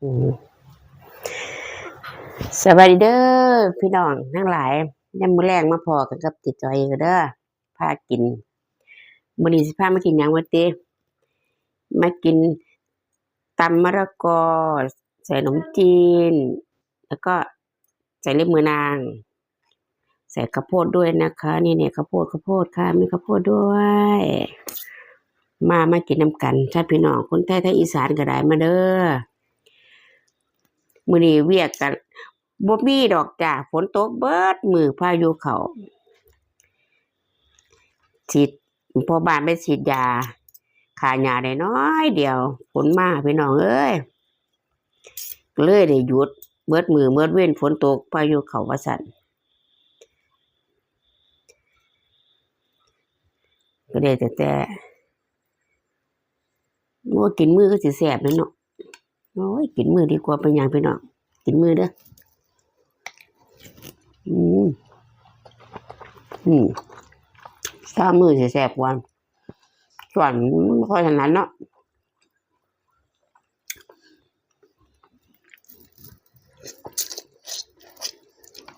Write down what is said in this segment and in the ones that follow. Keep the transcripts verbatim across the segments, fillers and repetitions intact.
อืม สวัสดีเด้อพี่น้องทั้งหลาย ยามมื้อแลงมาพ้อกันกับเจ๊จอยอีกแล้วเด้อ พากิน มื้อนี้สิพามากินหยังวะติ มากินตำมะละกอ ใส่ขนมจีน แล้วก็ใส่เล็บมือนาง ใส่ข้าวโพดด้วยนะคะ นี่เนี่ย ข้าวโพด ข้าวโพดค่ะ มีข้าวโพดด้วย มา มากินนำกัน ถ้าพี่น้องคนไทย ไทยอีสานก็ได้มาเด้อ มื้อนี้เวียกกัน บ่มีดอกจ้า ฝนตกเบิดมื้อ พายุเข้า ฉีด พ่อบ้านไปฉีดยาฆ่าหญ้าได้น้อยเดียว ฝนมาพี่น้องเอ้ย เลยได้หยุด เบิดมื้อเบิดเว็น ฝนตก พายุเข้าว่าซั่น ก็ได้แต่ แต่ โอ้ย กินมื้อคือสิแซ่บแม่นเนาะ โอ้ย กินมื้อดีกว่า เป็นหยังพี่น้อง กินมื้อเด้อ อืม อืม ซาวมื้อสิแซ่บกว่า ช้อนมันบ่ค่อยถนัดเนาะ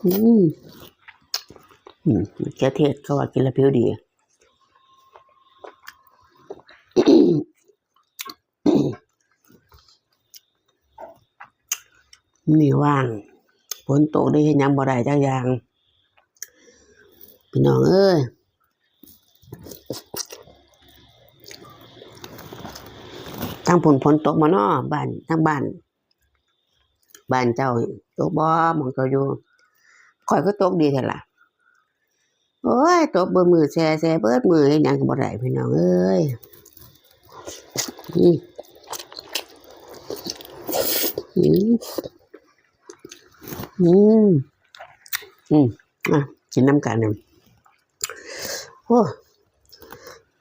อืม อืม มะเขือเทศเขาว่ากินแล้วผิวดี มื้อนี้ว่าง ฝนตกได้เฮ็ดหยังบ่ได้จักอย่าง พี่น้องเอ้ย ทางพุ้นฝนตกบ่น้อ บ้าน ทางบ้าน บ้านเจ้าตกบ่ หม่องเจ้าอยู่ ข้อยคือตกดีแท้ล่ะ โอ้ย ตกเบิดมื้อ แช่ แช่เบิดมื้อ เฮ็ดหยังก็บ่ได้ พี่น้องเอ้ย อืม อืม อืม อืม อ่ะ กินนำกันนะ โอ้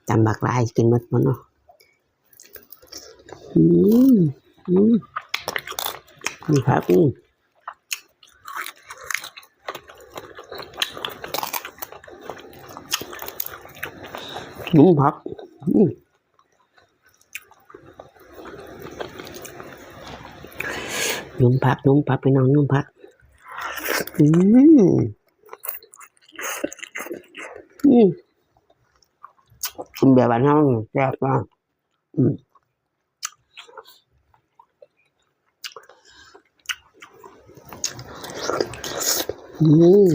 ตำบักหลาย กินหมดบ่เนาะ อืม อืม นี่ครับ อืม หยุมผัก อืม หยุมผัก หยุมผัก พี่น้อง หยุมผัก อืม อืม กินแบบบ้านเฮาแซ่บมาก อืม อืม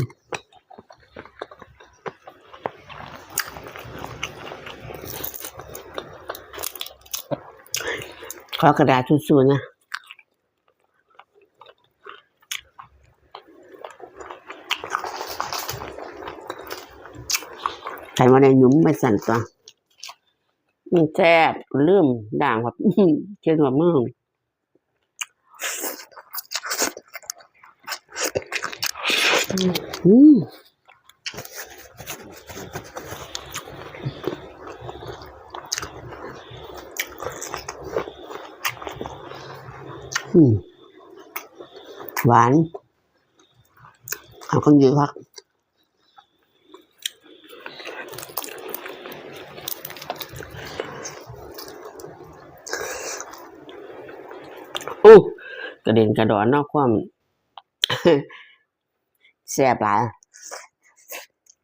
ขอกระดาษทิชชู่นะ คันว่าได้หยุมไม่สั่นตัว มันแซ่บ ลืมด่างแบบ เช็ดหัวมือ อืม อืม หวาน เอาข้าวเหนียวผัก อู้ กระเด็นกระดอนเนาะ ความ แซ่บหลาย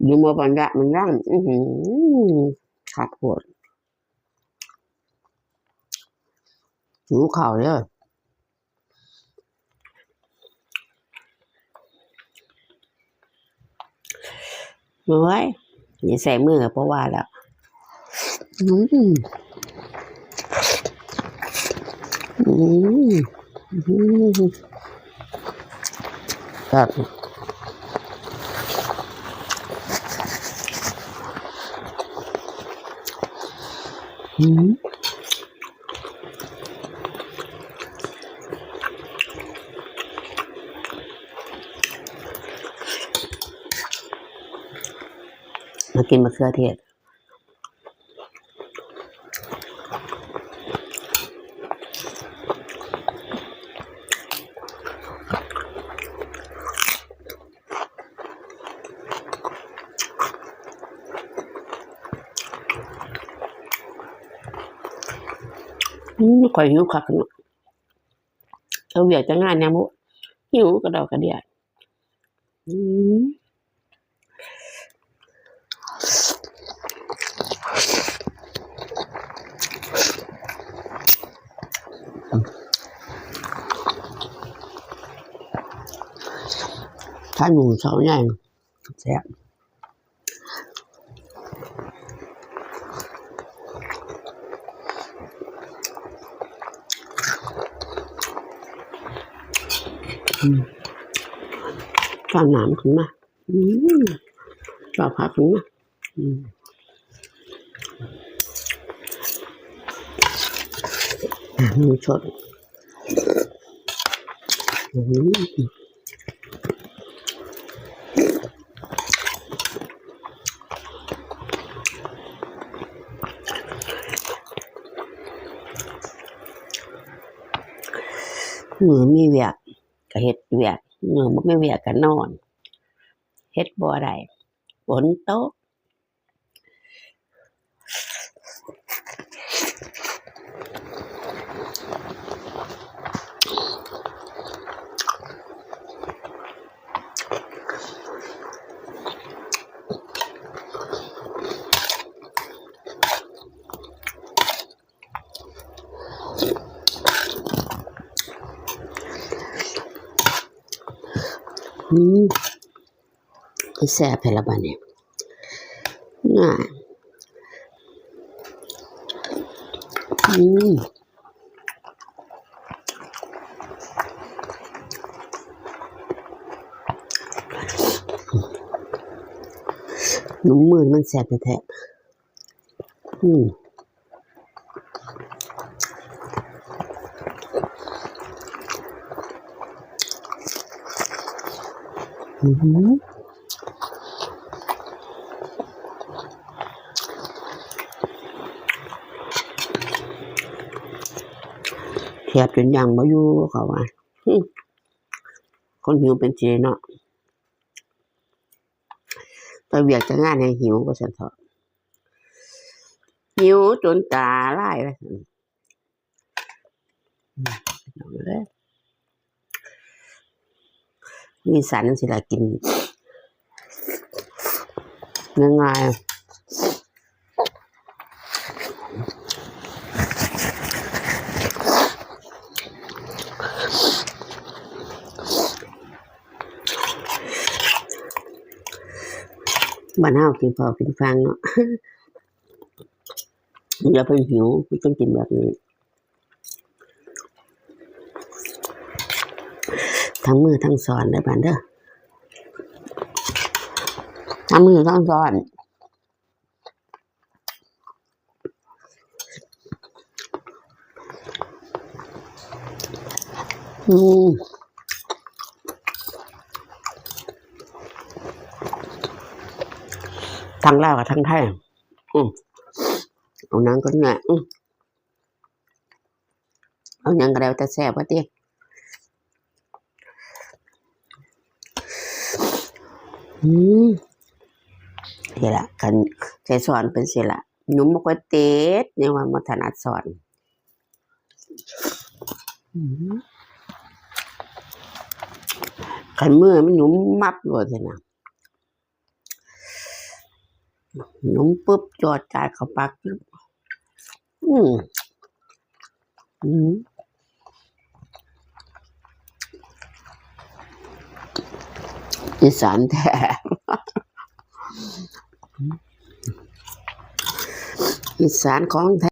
อยู่บ่ปัญญามันย่าง อื้อหือ คักโพด หิวข้าวเด้อ โอ้ย อย่าใส่มือก็บ่ว่าแล้ว อืม อืม อืม ครับ อืม มากินมะเขือเทศ อืม ข้อยหิวคักเนาะ เอาเวียกจะงานยังบุ หิวกระดอกกระเดีย อืม ถ้าหนูเช้าใหญ่ แซ่บ อืม จานน้ำขึ้นมา อืม จานผักขึ้นมา อืม อ่ะ มีสด อืม มื้อมีเวียกก็เฮ็ดเวียก มื้อบ่มีเวียกก็นอน เฮ็ดบ่ได้ ฝนตก อืม คือแซ่บแท้ละบาดนี้ น่า อืม หนุ่มมือมันแซ่บแท้ๆ อืม อือหือ แซ่บจนยั้งบ่อยู่ เขาว่า อืม คนหิวเป็นสิเนาะ แต่เวียกแต่งานให้หิวว่าซั่นเถาะ หิวจนตาลายว่าซั่น อืม เอาเลย มีสันสิล่ะกิน ง่ายๆ บ้านเฮากินข้าวกินฟังเนาะ อย่าไปหิว มันต้องกินแบบนี้ ทั้งมื้อทั้งซ้อนเด้อบ้านเด้อ ทั้งมื้อทั้งซ้อน อืม ทั้งลาวกับทั้งไทย อืม เอาหยังก็เนี่ย อืม เอาหยังก็แล้วแต่แซ่บว่าติ อืม นี่ล่ะ คันใส่ซ้อนเป็นสิล่ะ หนุ่มบ่ค่อยติด ยังว่าบ่ถนัดซ้อน อืม คันมือมันหนุ่มมับโลดสินะ หนุ่มปุ๊บ จอดจ่ายเข้าปากปุ๊บ อืม อืม อีสานแท้ อีสานของแท้